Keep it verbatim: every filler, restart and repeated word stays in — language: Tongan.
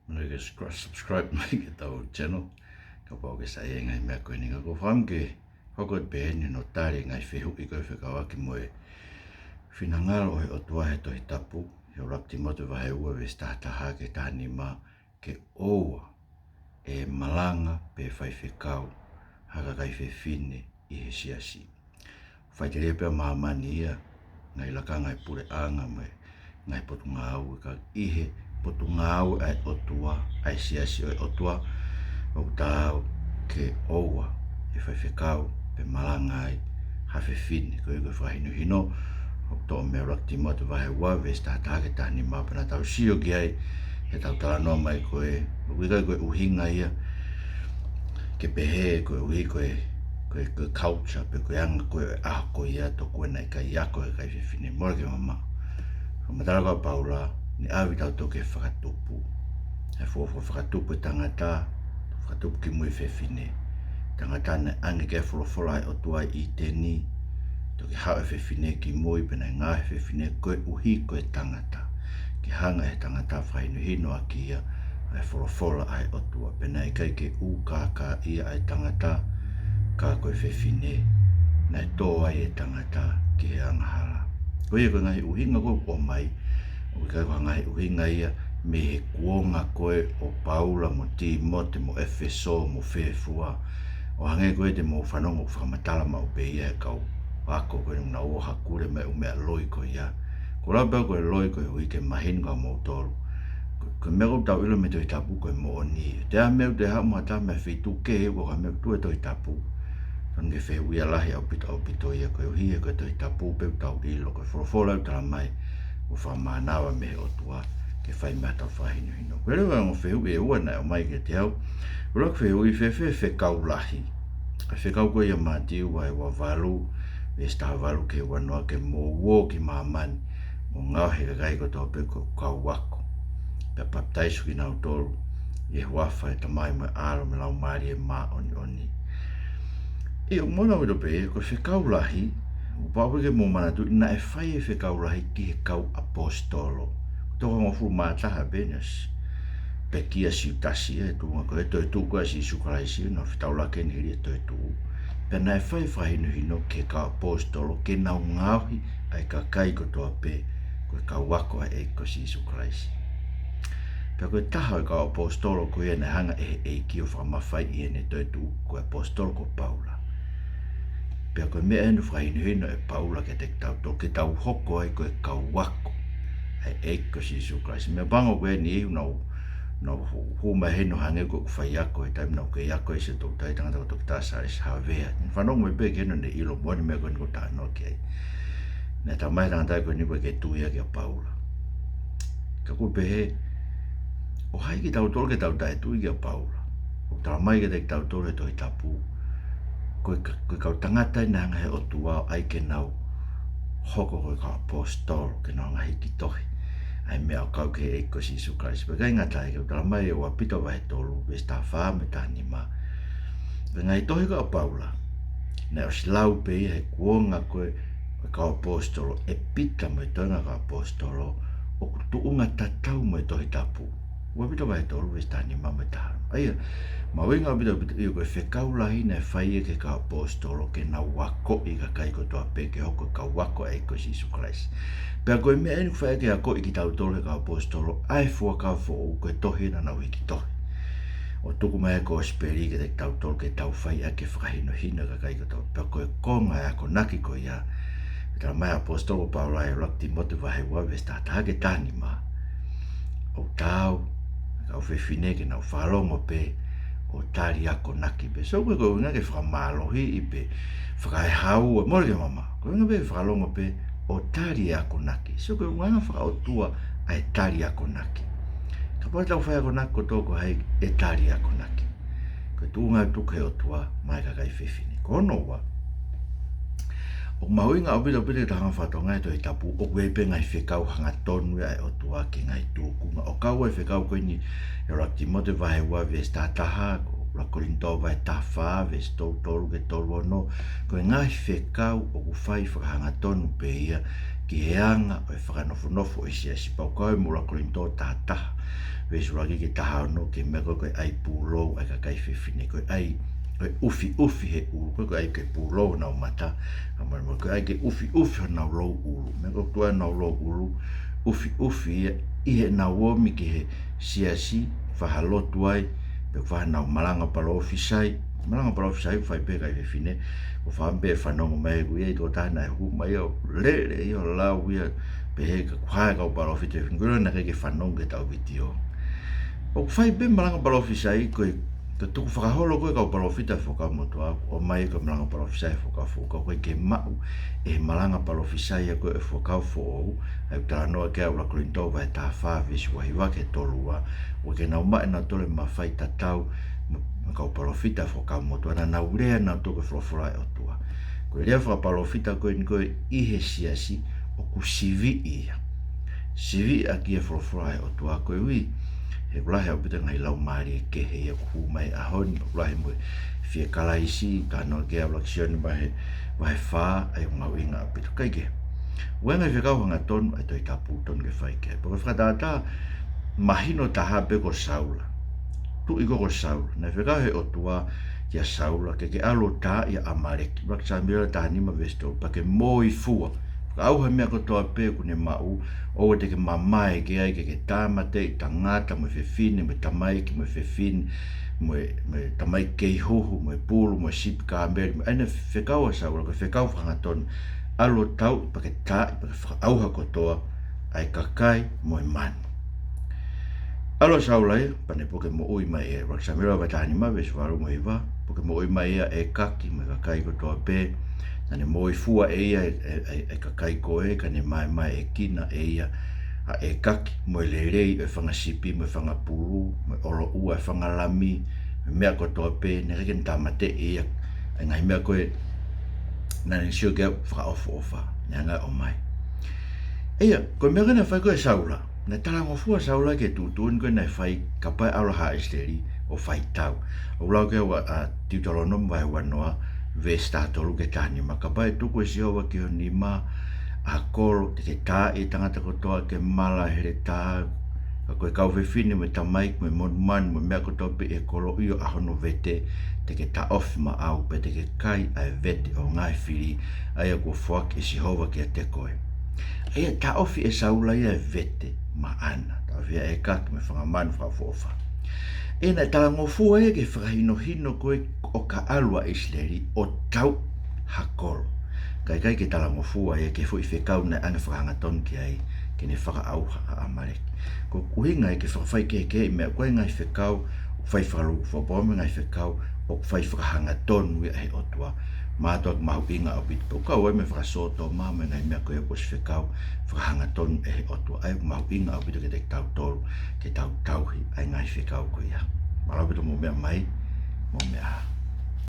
Manatuʻi ke subscri-, subscribe mai ki heʻetau channel, kapau ʻoku ke saiʻia he ngaahi meʻa ko eni. Ka ʻoku ou fakaʻamu ke hoko atu pē eni hono tali e ngaahi fehuʻi ko ē fekauʻaki mo e finangalo ʻo e ʻOtua he Tohi Tapu, ʻi he ʻuluaki Tīmote vahe ua veesi taha taha ki he taha nima, ke ʻoua ʻe malanga pe faifekau ha kakai fefine ʻi he siasi. Faʻiteliha pē ʻa māmani ia, ngaahi lakanga ʻa e puleʻanga mo e ngaahi potungāue, ka ʻi he potungāue ʻa e ʻOtua, ʻa e siasi ʻo e ʻOtua, ʻoku taau ke ʻoua ʻe faifekau pe malanga ai ha fefine. Ko ia ko e fakahinohino ʻoku toʻo mei he ʻuluaki Tīmote vahe ua veesi taha taha ki he taha nima, pea naʻa tau sio ki ai heʻetau talanoa mai ko ē, ʻoku ʻikai ko e ʻuhinga ia ke pehē koeʻuhi ko e, ko e, ko e culture pe ko e anga ko ē ʻo e ʻaho ko ia, tokua naʻe ʻikai ako e kakai fefine. Mole ke mamaʻo. Fakamatala ko ē ʻa Paula, ne ʻave kitautolu ki he fakatupu. He fuofua fakatupu e tangata, fakatupu kimui e fefine. Tangata naʻe ʻange ki ai e folofola ʻa e ʻOtua ʻi ʻĪteni, toki haʻu e fefine kimui, pea naʻe ngaohi e fefine koeʻuhi ko e tangata, ke hanga ʻe he tangata ʻo fakahinohino ʻaki ia ʻa e folofola ʻa e ʻOtua. Pea naʻe ʻikai ke ʻū kākāʻia ʻa e tangata, ka ko e fefine naʻe tō ai e tangata ki he angahala. Ko ia ko e ngaahi ʻuhinga ko ē ʻoku ʻomai, ʻoku ʻikai ko ha ngaahi ʻuhinga ia mei he kuonga ko ē ʻo Paula mo Tīmote mo ʻEfesō mo fē fua. ʻO hangē ko ē te mou fanongo ʻoku fakamatala maʻu pē ia ʻe he kau ako ko ē naʻa nau ō ʻo hakule mai e ʻū meʻa loi ko ia. Ko e lava pē ko e loi koeʻuhi ke mahino kia moutolu ko e, ko e meʻa ʻoku tau ʻilo mei he Tohi Tapu ko e moʻoni. Te ʻai ha meʻa ʻoku toe haʻu mei ha taha mei ha feituʻu kehe, ko ha meʻa ʻoku tuʻu he Tohi Tapu, totonu ke fehuʻia lahi ʻaupito, ʻaupito ia koeʻuhi he ko e Tohi Tapu pē ʻoku tau ʻilo, ko e folofola ʻoku talamai ʻoku fakamānava mei he ʻOtua ke fai mei ai ʻetau fakahinohino. Ko e leva e ongo fehuʻi ʻe ua naʻe ʻomai kiate au. ʻUluaki fehuʻi, fēfē e fekau lahi ʻa e fekau ko ia ʻia Mātiu vahe ua valu, veesi taha valu ki he ua noa, ke mou ō ki māmani ʻo ngaohi e kakai kotoa pē ko e kau ako, pea papitaiso kinautolu ʻi he huafa ʻo e Tamai mo e ʻAlo mo e Laumālie Māʻoniʻoni. ʻIo, mou ʻilo pē, ko e fekau lahi, ʻoku pau pē ke mou manatuʻi naʻe fai e fekau lahi ki he kau ʻaposetolo. Ko e toko hongofulu mā taha pē ʻeni ʻo e pekia ʻa Siutasi, ʻa e tuʻunga ko ē toetuʻu ko ē ʻa Sīsū Kalaisi, naʻe fetaulaki ʻeni hili e toetuʻu. Pea naʻe fai e fakahinohino ki he kau ʻaposetolo ke nau ngaohi ʻa e kakai kotoa pē ko e kau ako ʻa e ʻEiki ko Sīsū Kalaisi. Pea ko e taha ʻo e kau ʻaposetolo ko ia naʻe hanga ʻe he ʻEiki ʻo fakamafaiʻi ʻene toetuʻu ko e ʻaposetolo ko Paula. Pea ko e meʻa ʻeni ʻoku fakahinohino ʻe Paula kiate kitautolu ke tau hoko ai ko e kau ako ʻa e ʻEiki ko Sīsū Kalaisi. Meʻapango ko eni ʻoku nau, nau hū, hū mai heni ʻo hangē ko ʻeku faiako he taimi naʻa ku kei ako ai siʻoku toutai, tangata ko Toketā Sālesi Havea. Fanongo mai pē ki heni ʻo ne ʻilo moʻoni e meʻa ko eni ʻoku ou talanoa ki ai. Naʻe talamai ʻe he tangata ko eni ʻoku ʻikai ke tui ia kia Paula. Ka ʻoku pehē, ʻo hai kitautolu ke tau taʻetui kia Paula? ʻOku talamai kiate kitautolu ʻe he Tohi Tapu ko e ka-, ko e kau tangata ʻeni naʻe hanga ʻe he ʻOtua ʻo ʻai ke nau hoko ko e kau ʻaposetolo, ke nau hanga ʻo hiki tohi ʻa e meʻa ʻoku kau ki he ʻEiki ko Sīsū Kalaisi. Pea ʻikai ngata ai, ka ʻoku talamai ʻe ua Pita vahe tolu, veesi taha fā mo e taha nima, ko e ngaahi tohi ko ē ʻa Paula naʻe ʻosi lau pē ia he kuonga ko ē ʻo e kau ʻaposetolo, ʻe Pita mo e toenga kau ʻaposetolo, ʻoku tuʻunga tatau mo e Tohi Tapu. Ua Pita vahe tolu, veesi taha nima mo e taha ono. ʻA ia, mahuʻinga ʻaupito, ʻaupito, ʻio, ko e fekau lahi naʻe fai ia ki he kau ʻaposetolo ke nau akoʻi e kakai kotoa pē ke hoko ko e kau ako ʻa e ʻEiki ko Sīsū Kalaisi. Pea ko e meʻa ʻeni ʻoku fai ʻaki e akoʻi kitautolu ʻe he kau ʻaposetolo ʻa e Fuakava Foʻou, ko e tohi naʻa nau hiki tohi ʻo tuku mai e kosipeli kiate kitautolu ke tau fai ʻaki e fakahinohino ʻa e kakai kotoa. Pea ko e konga e akonaki ko ia, ʻoku talamai ʻe he ʻaposetolo ko Paula ʻi he ʻuluaki Tīmote vahe ua, veesi taha taha ki he taha nima, ʻoku taau e kau fefine ke nau fakalongo pē ʻo tali akonaki pē. So, ʻoku ʻikai ko e ʻuhinga ke fakamālohiʻi pe fakaehaua, mole ke mamaʻo. Ko e ʻuhinga pē ke fakalongo pē ʻo tali e akonaki. So, ko e ʻuhinga fakaʻotua ʻa e tali akonaki. Kapau te tau fai akonaki kotoa, ko hai ʻe tali akonaki? Ko e tuʻunga ʻoku tuku ʻe he ʻOtua maʻa e kakai fefine. Ko hono ua, ʻoku mahuʻinga ʻaupito, ʻaupito ke tau hanga ʻo fakatokangaʻi e Tohi Tapu ʻoku ʻi ai pē e ngaahi fekau hangatonu ia ʻa e ʻOtua ki he ngaahi tūkunga. ʻOku kau e fekau ko eni ʻi he ʻuluaki Tīmote vahe ua veesi taha taha, ko e ʻuluaki Kolinitō vahe taha fā veesi tolu tolu ki he tolu ono, ko e ngaahi fekau ʻoku fai fakahangatonu pē ia ki he anga ʻo e fakanofonofo ʻo e siasi. Pea ʻoku kau ia mo e ʻuluaki Kolinitō taha taha, veesi ʻuluaki ki he taha ono, ki he meʻa ko ē ko e ʻai pūlou ʻa e kakai fefine. Ko e ʻai, ko e ʻufiʻufi he ʻulu, ko e, ko e ʻai ke pūlou honau mata, ʻa mo, mo, ko e ʻai ke ʻufiʻufi honau lou ʻulu. Meʻa ko ē ʻoku tuʻu ai honau lou ʻulu, ʻufiʻufi ia ʻi heʻenau omi ki he siasi, fai ha lotu ai, pe fai haʻanau malanga palōfisai. Malanga palōfisai, fai pē ʻe he kakai fefine, ʻoku ou faʻa pē fanongo mai, ʻoku ʻi ai e tokotaha naʻe hū mai ʻo lele ia ʻo lau ia, pehē ka kuo hā e kau palōfita fefine, ko e ʻilo naʻe ʻikai ke fanongo ki heʻetau vitiō. ʻOku fai pē malanga palōfisai, ko e, ko e tukufakaholo ko ē kau palōfita Fuakava Motuʻa, ʻomai ko e malanga palōfisai Fuakava Foʻou, ka ʻoku ʻikai ke maʻu ʻe he malanga palōfisai ia ko ē Fuakava Foʻou, ʻa ia ʻoku talanoa ki ai ʻa ʻuluaki Kolinitō vahe taha fā veesi ua hiva ki he tolu ua, ʻoku ʻikai ke nau maʻu ʻenautolu e mafai tatau mo, mo e kau palōfita Fuakava Motuʻa, naʻa nau lea nautolu ki he folofola ʻa e ʻOtua. Ko e lea fakapalōfita ko eni ko ē ʻi he siasi ʻoku siviʻi ia. Siviʻi ʻaki e folofola ʻa e ʻOtua koeʻuhi he ʻoku lahi ʻaupito e ngaahi laumālie kehe ia ʻoku hū mai he ʻaho ni, ʻoku lahi mo e fie Kalaisi, talanoa ki ai ʻa ʻuluaki Sione vahe, vahe fā, ʻa ia ʻoku mahuʻinga ʻaupito. Kae kehe, ʻoku ʻi ai e ngaahi fekau hangatonu ʻa e Tohi Tapu totonu ke fai ki ai. Pea ko e fakatātā mahino taha pē ko Saula. Tuʻi ko ē ko Saula. Naʻe fekau ʻe he ʻOtua kia Saula ke ke ʻalu ʻo taaʻi ʻa ʻAmaleki. ʻUluaki Samiuela taha nima veesi tolu, pea ke moifua. Fakaʻauha e meʻa kotoa pē ʻoku ne maʻu, ʻoua te ke mamae ki ai, ke ke tāmateʻi tangata mo e fefine, mo e tamaiki mo e fefine, mo e, mo e tamaiki kei huhu, mo e pulu, mo e sipi kāmeli, mo e, ʻa ia naʻe fekau ʻa Saula, ko e fekau fakahangatonu. ʻAlu ʻo tauʻi pea ke taaʻi, pea ke fakaʻauha kotoa ʻa e kakai mo e manu. ʻAlu ʻa Saula ia, pea ne puke moʻui mai ia, ʻUluaki Samiuela vahe taha nima veesi valu mo e hiva, puke moʻui mai ia ʻa ʻĒkaki mo e kakai kotoa pē, naʻa ne moifua ʻe ia ʻa e, ʻa e, ʻa e kakai ko ē, ka ne maemaeʻakina ʻe ia ʻa ʻĒkaki mo e lelei ʻo e fanga sipi, mo e fanga pulu, mo e ʻoloʻua ʻo e fanga lami, mo e meʻa kotoa pē, naʻe ʻikai ke ne tāmateʻi ʻe ia ʻa e ngaahi meʻa ko ē naʻa ne sio ki ai ʻoku fakaʻofoʻofa, naʻe hanga ʻo ʻomai. ʻA ia, ko e meʻa ko ē naʻe fai ko ē ʻe Saula, naʻe talangofua ʻa Saula ki he tuʻutuʻuni ko ē naʻe fai kapau ʻe ʻalu ʻa haʻa ʻIsileli ʻo fai tau. ʻOku lau ki ai ʻa, ʻa Teutalōnome vahe uanoa, veesi taha tolu ki he taha nima, kapau ʻe tuku ʻe Sihova ki ho nima ʻa ha kolo, te ke taaʻi e tangata kotoa ke mala he heletā, ka ko e kau fefine mo e tamaiki mo e monumanu mo e meʻa kotoa pē ʻi he kolo ʻi ʻaho hono vete, te ke taʻofi maʻau, pea te ke kai ʻa e vete ʻo e ngaahi fili, ʻa ia kuo foaki ʻe Sihova kiate koe. ʻA ia taʻofi ʻe Saula ia e vete maʻana, taʻofi ʻa ʻĒkaki mo e fanga manu fakaʻofoʻofa. ʻA ia naʻe talangofua ia ki he fakahinohino ko ē ʻo ka ʻalu ʻa ʻIsileli ʻo tauʻi ha kolo. Ka ʻikai ke talangofua ia ki he foʻi fekau naʻe ʻoange fakahangatonu ki ai, ke ne fakaʻauha ʻa ʻAmaleki. Ko e ʻuhinga ia ke fakafaikehekeheʻi e meʻa ko ē, ngaahi fekau ʻoku fai fakalūkufua pea mo e ngaahi fekau ʻoku fai fakahangatonu ia ʻe he ʻOtua. Mātuʻaki mahuʻinga ʻaupito, pea ʻoku kau ai mo e fakasōtoma mo e ngaahi meʻa ko ē kuo ʻosi fekau fakahangatonu ʻe he ʻOtua. ʻA ia ʻoku mahuʻinga ʻaupito kiate kitautolu ke tau tauhi ʻa e ngaahi fekau ko ia. Mālō ʻaupito hoʻomou meʻa mai, mou meʻa ā.